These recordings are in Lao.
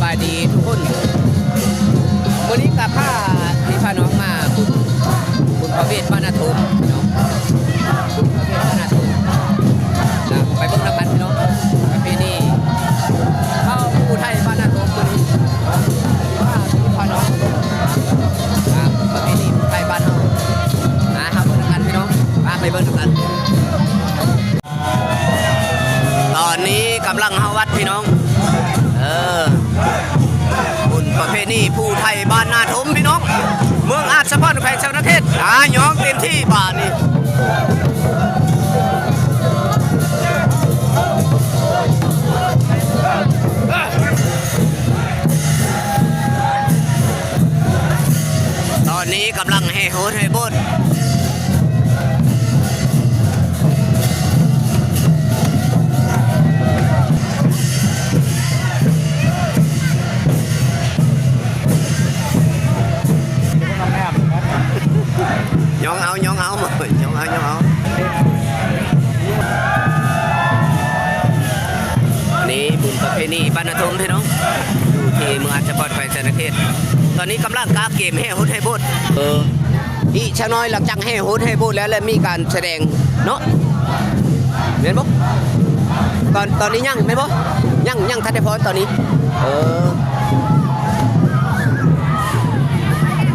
ສະບາຍດີທຸກຄົນ ມື້ນີ້ກໍພາພີ່ພານ້ອງມາບຸນ ບຸນພະເວດບ້ານນາທົມເນາະ ບຸນພະເວດບ້ານນາທົມ ນະ ໄປເບິ່ງນຳກັນພີ່ນ້ອງ ປະເພນີເຜົ່າຜູ້ໄທບ້ານນາທົມມື້ນີ້ ພາພີ່ພານ້ອງ ອ່າ ປະເພນີຜູ້ໄທບ້ານເຮົາ ມາເຮົາເບິ່ງນຳກັນພີ່ນ້ອງ ມາໄປເບິ່ງນຳກັນ. ຕອນນີ້ກຳລັງເຂົ້າວັດພີ່ນ້ອງ ເອີ ບຸນປະເພນີຜູ້ໄທບ້ານນາທົມພີ່ນ້ອງ ເມືອງອາດສະພອນ ແຂວງສະຫວັນນະເຂດ ອາ ຍ້ອງເຕັມທີ່ບາດນີ້. ຕອນນີ້ກຳລັງແຫ່ໂຫດແຫ່ໂບດ ຍ້ອງເອົາ ຍ້ອງເອົາ ຍ້ອງເອົາ ຍ້ອງເອົາ. ນີ້ບຸນປະເພນີບ້ານນາທົມພີ່ນ້ອງ ຢູ່ທີ່ເມືອງອາດສະພອນ ແຂວງສະຫວັນນະເຂດ ຕອນນີ້ກຳລັງກະກຽມແຫ່ໂຫດແຫ່ໂບດ ເອີ ອີກຈັກໜ້ອຍຫຼັງຈາກແຫ່ໂຫດແຫ່ໂບດແລ້ວ ແລະ ມີການສະແດງເນາະ ແມ່ນບໍ່? ຕອນ ຕອນນີ້ຍັງແມ່ນບໍ່? ຍັງ ຍັງທັນໄດ້ຟ້ອນຕອນນີ້ ເອີ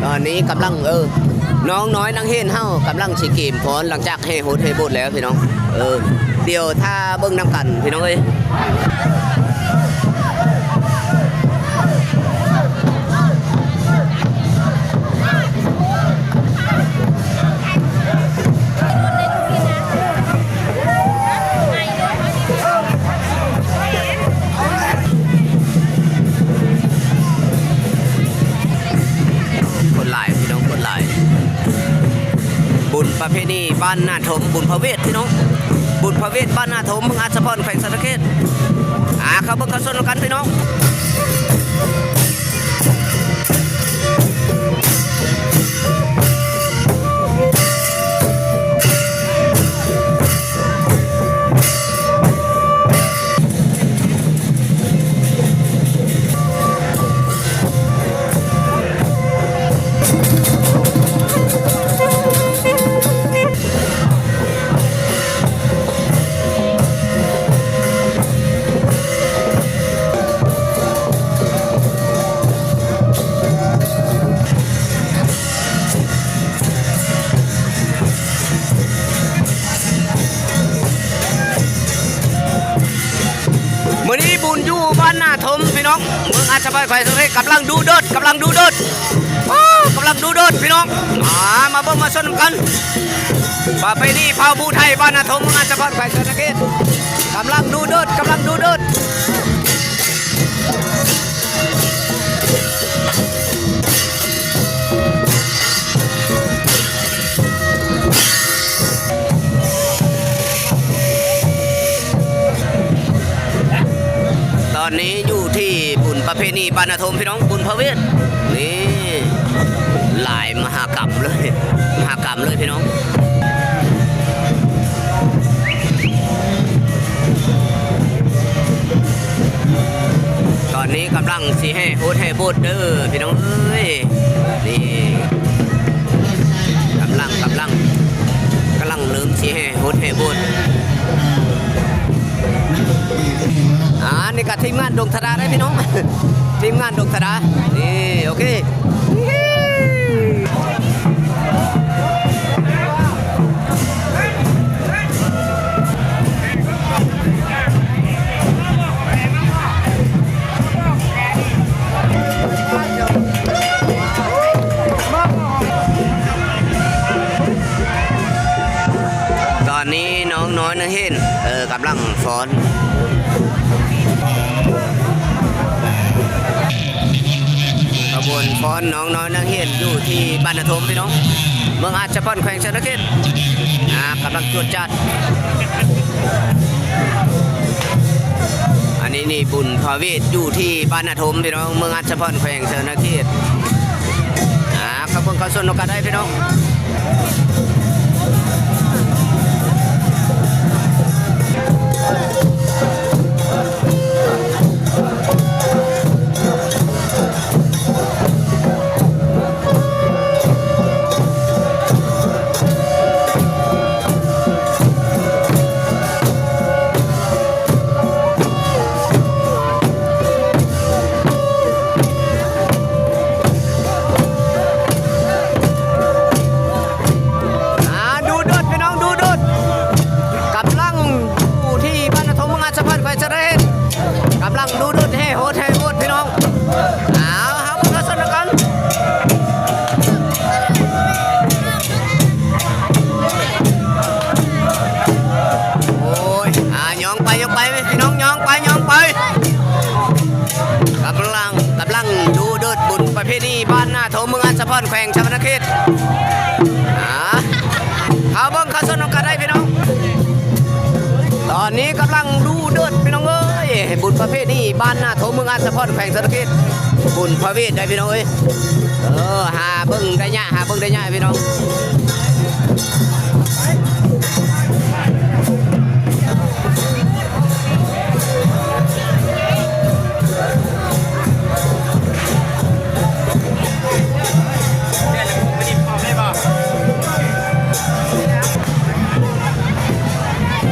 ຕອນນີ້ກຳລັງ ເອີ ນ້ອງນ້ອຍນາງເຮນເຮົາກຳລັງຊິກຽມຟ້ອນ ຫຼັງຈາກ ແຫ່ໂຫດແຫ່ໂບດແລ້ວພີ່ນ້ອງ ເອີ ດຽວຖ້າເບິ່ງນຳກັນພີ່ນ້ອງເອີຍ. ຄົນຫຼາຍພີ່ນ້ອງ ຄົນຫຼາຍ. ບຸນປະເພນີບ້ານນາທົມ ບຸນພະເວດພີ່ນ້ອງ ບຸນພະເວດບ້ານນາທົມ ເມືອງອາດສະພອນ ແຂວງສະຫວັນນະເຂດ ອາ ເຂົ້າເບິ່ງເຂົ້າຊົມນຳກັນພີ່ນ້ອງ. ມື້ນີ້ບຸນຢູ່ບ້ານນາທົມພີ່ນ້ອງ ເມືອງອາດສະພອນ ແຂວງສະຫວັນນະເຂດ ກຳລັງດຸເດືອດ ກຳລັງດຸເດືອດ ວ້າວ ກຳລັງດຸເດືອດພີ່ນ້ອງ ມາ ມາເບິ່ງມາຊົມກັນ ປະເພນີເຜົ່າຜູ້ໄທບ້ານນາທົມ ເມືອງອາດສະພອນ ແຂວງສະຫວັນນະເຂດ ກຳລັງດຸເດືອດ ກຳລັງດຸເດືອດ. ຕອນນີ້ຢູ່ທີ່ບຸນປະເພນີບ້ານນາທົມພີ່ນ້ອງ ບຸນພະເວດ ນີ້ ຫຼາຍມະຫາກຳເລີຍ ມະຫາກຳເລີຍພີ່ນ້ອງ. ຕອນນີ້ກຳລັງຊິແຫ່ໂຫດແຫ່ໂບດເດີພີ່ນ້ອງເອີຍ ນີ້ ກຳລັງ ກຳລັງ ກຳລັງເລີ່ມຊິແຫ່ໂຫດແຫ່ໂບດ ອາ ນີ້ກະທີມງານດົງທະດາເດ້ພີ່ນ້ອງ ທີມງານດົງທະດາ ນີ້ ໂອເຄ. ຕອນນີ້ນ້ອງນ້ອຍນາງເຮນ ເອີ ກຳລັງຟ້ອນ ຂະບວນຟ້ອນນ້ອງນ້ອຍນາງເຮນ ຢູ່ທີ່ບ້ານນາທົມພີ່ນ້ອງ ເມືອງອາດສະພອນ ແຂວງສະຫວັນນະເຂດ ອາ ກຳລັງຈວດຈາດ. ອັນນີ້ນີ້ບຸນພະເວດຢູ່ທີ່ບ້ານນາທົມພີ່ນ້ອງ ເມືອງອາດສະພອນ ແຂວງສະຫວັນນະເຂດ ອາ ເຂົ້າເບິ່ງເຂົ້າຊົມນຳກັນໄດ້ພີ່ນ້ອງ. ດູດຸດແຫ່ໂຫດແຫ່ໂຫດພີ່ນ້ອງ. ເອົາ ເຮົາມາຊົມນຳກັນ. ໂອ້ຍ ອ່າ ຍ່ອງໄປ ຍ່ອງໄປພີ່ນ້ອງ ຍ່ອງໄປ ຍ່ອງໄປ. ກຳລັງ ກຳລັງດູດຸດບຸນປະເພນີບ້ານນາໂທ ເມືອງອັດສະພອນ ແຂວງສະຫວັນນະເຂດ. ອ່າ ເຮົາເບິ່ງ ເຂົ້າຊົມນຳກັນໄດ້ພີ່ນ້ອງ. ຕອນນີ້ກຳລັງດູເດືອດພີ່ນ້ອງເອີຍ ບຸນປະເພນີບ້ານນາໂທ ເມືອງອັດສະພອນ ແຂວງສະຫວັນນະເຂດ ບຸນພະເວດໄດ໋ພີ່ນ້ອງເອີຍ. ເອີ ຫາເບິ່ງໄດ້ຍາກ ຫາເບິ່ງໄດ້ຍາກພີ່ນ້ອງ.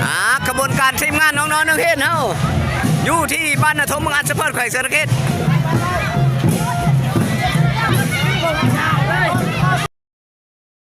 ອ່າ ຂະບວນການທີມງານນ້ອງໆ ນັກຮຽນເຮົາ ຢູ່ທີ່ບ້ານນາໂທ ເມືອງອັດສະພອນ ແຂວງສະຫວັນນະເຂດ.